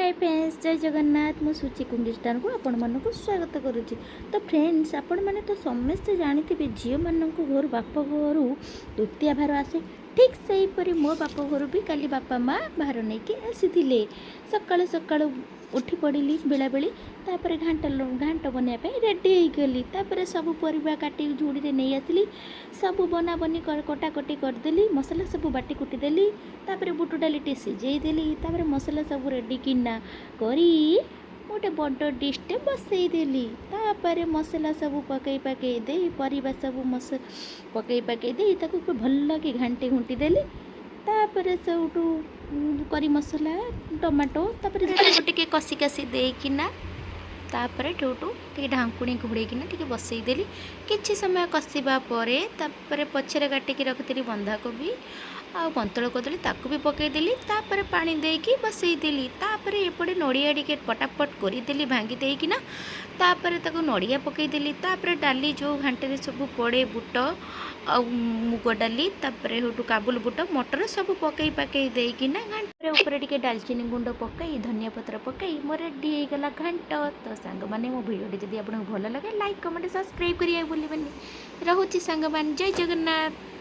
High friends, ଜୟ ଜଗନ୍ନାଥ। ମୁଁ ସୁଚି କୁଙ୍ଗିଷ୍ଟାନକୁ ଆପଣମାନଙ୍କୁ ସ୍ୱାଗତ କରୁଛି। ତ ଫ୍ରେଣ୍ଡସ୍, ଆପଣମାନେ ତ ସମସ୍ତେ ଜାଣିଥିବେ, ଝିଅମାନଙ୍କ ଘରୁ, ବାପ ଘରୁ ଦ୍ୱିତୀୟା ଭାର ଆସେ। ଠିକ୍ ସେହିପରି ମୋ ବାପ ଘରୁ ବି କାଲି ବାପା ମା ଭାର ନେଇକି ଆସିଥିଲେ। ସକାଳୁ ସକାଳୁ ଉଠି ପଡ଼ିଲି ବେଳାବେଳି। ତାପରେ ଘାଣ୍ଟ ଘାଣ୍ଟ ବନେଇବା ପାଇଁ ରେଡ଼ି ହେଇଗଲି। ତାପରେ ସବୁ ପରିବା କାଟି ଝୁଡ଼ିରେ ନେଇ ଆସିଲି। ସବୁ ବନାବନି କଟାକଟି କରିଦେଲି, ମସଲା ସବୁ ବାଟି କୁଟି ଦେଲି। ତାପରେ ବୁଟ ଡାଲି ଟିକେ ସିଝେଇ ଦେଲି। ତାପରେ ମସଲା ସବୁ ରେଡ଼ି କିନା କରି ଗୋଟେ ବଡ଼ ଡିଶ୍ଟେ ବସେଇଦେଲି। ତାପରେ ମସଲା ସବୁ ପକେଇ ପାକେଇ ଦେଇ, ପରିବା ସବୁ ପକେଇ ପାକେଇ ଦେଇ ତାକୁ ଭଲକି ଘାଣ୍ଟି ଘୁଣ୍ଟି ଦେଲି। ତାପରେ ସେଇଠୁ କରି ମସଲା, ଟମାଟୋ, ତାପରେ ତାକୁ ଟିକେ କଷି କଷି ଦେଇକିନା, ତାପରେ ସେଇଠୁ ଟିକେ ଢାଙ୍କୁଣୀ ଘୋଡ଼େଇକିନା ଟିକେ ବସେଇଦେଲି। କିଛି ସମୟ କଷିବା ପରେ ତାପରେ ପଛରେ କାଟିକି ରଖିଥିଲି ବନ୍ଧାକୋବି ଆଉ ବନ୍ତଳ କଦଳୀ, ତାକୁ ବି ପକେଇଦେଲି। ତାପରେ ପାଣି ଦେଇକି ବସେଇଦେଲି। ତାପରେ ଏପଟେ ନଡ଼ିଆ ଟିକେ ପଟାପଟ କରିଦେଲି ଭାଙ୍ଗି ଦେଇକିନା। ତାପରେ ତାକୁ ନଡ଼ିଆ ପକେଇଦେଲି। ତାପରେ ଡାଲି, ଯେଉଁ ଘାଣ୍ଟରେ ସବୁ ପଡ଼େ, ବୁଟ ଆଉ ମୁଗ ଡାଲି, ତାପରେ ସେଇଠୁ କାବୁଲ ବୁଟ, ମଟର ସବୁ ପକେଇ ପାକେଇ ଦେଇକିନା ଘାଣ୍ଟରେ ଉପରେ ଟିକେ ଡାଲଚିନି ଗୁଣ୍ଡ ପକାଇ, ଧନିଆ ପତ୍ର ପକାଇ ମୋର ରେଡ଼ି ହେଇଗଲା ଘାଣ୍ଟ। ତ ସାଙ୍ଗମାନେ, ମୋ ଭିଡ଼ିଓଟି ଯଦି ଆପଣଙ୍କୁ ଭଲ ଲାଗେ, ଲାଇକ୍, କମେଣ୍ଟ, ସବସ୍କ୍ରାଇବ୍ କରିବାକୁ ଭୁଲିବେନି। ରହୁଛି ସାଙ୍ଗମାନେ, ଜୟ ଜଗନ୍ନାଥ।